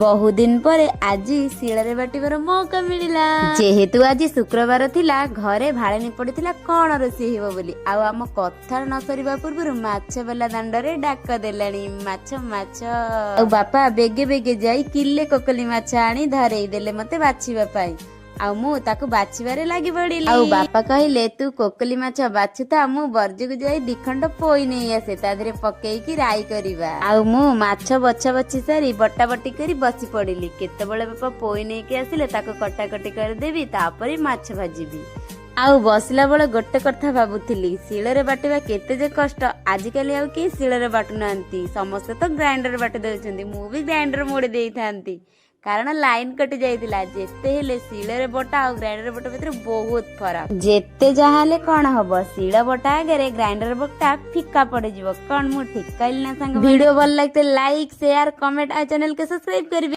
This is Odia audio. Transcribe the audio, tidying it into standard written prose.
ବହୁ ଦିନ ପରେ ଆଜି ଶିଳରେ ବାଟିବାର ମୌକା ମିଳିଲା। ଯେହେତୁ ଆଜି ଶୁକ୍ରବାର ଥିଲା, ଘରେ ଭାଳେଣି ପଡିଥିଲା କଣ ରୋଷେଇ ହେବ ବୋଲି। ଆଉ ଆମ କଥା ନ ସରିବା ପୂର୍ବରୁ ମାଛ ବାଲା ଦାଣ୍ଡରେ ଡାକ ଦେଲାଣି, "ମାଛ, ମାଛ!" ଆଉ ବାପା ବେଗେ ବେଗେ ଯାଇ କିଲେ କୋକଲି ମାଛ ଆଣି ଧରେଇ ଦେଲେ ମତେ ବାଛିବା ପାଇଁ। ଆଉ ମୁଁ ତାକୁ ବାଛିବାରେ ଲାଗି ପଡିଲି। ଆଉ ବାପା କହିଲେ, "ତୁ କୋକଲି ମାଛ ବାଛୁଥା, ମୁଁ ବର୍ଜକୁ ଯାଇ ଦିଖଣ୍ଡ ପୋଇ ନେଇ ଆସେ, ତା ଦେହରେ ପକେଇକି ରାଇ କରିବା।" ଆଉ ମୁଁ ମାଛ ବଛା ବଛି ସାରି ବଟା ବଟି କରି ବସି ପଡିଲି। କେତେବେଳେ ବାପା ପୋଇ ନେଇକି ଆସିଲେ ତାକୁ କଟାକଟି କରିଦେବି, ତାପରେ ମାଛ ଭାଜିବି। ଆଉ ବସିଲା ବେଳେ ଗୋଟେ କଥା ଭାବୁଥିଲି, ଶିଳରେ ବାଟିବା କେତେ ଯେ କଷ୍ଟ। ଆଜିକାଲି ଆଉ କେହି ଶିଳରେ ବାଟୁନାହାନ୍ତି, ସମସ୍ତେ ତ ଗ୍ରାଇଣ୍ଡର ବାଟି ଦଉଛନ୍ତି। ମୁଁ ବି ଗ୍ରାଇଣ୍ଡର ମୋଡି ଦେଇଥାନ୍ତି, କାରଣ ଲାଇନ କଟି ଯାଇଥିଲା। ଯେତେ ହେଲେ ଶିଳରେ ବଟା ଆଉ ଗ୍ରାଇଣ୍ଡର ବଟା ଭିତରେ ବହୁତ ଫରକ। ଯେତେ ଯାହା ହେଲେ କଣ ହବ, ଶିଳ ବଟା ଆଗରେ ଗ୍ରାଇଣ୍ଡର ବଟା ଫିକା ପଡିଯିବ। କଣ, ମୁଁ ଠିକ କହିଲି ନା ସାଙ୍ଗ? ଭିଡିଓ ଭଲ ଲାଗିଲେ ଲାଇକ୍, ସେୟାର, କମେଣ୍ଟ ଆଉ ଚ୍ୟାନେଲ କେ ସବସ୍କ୍ରାଇବ କରିବେ।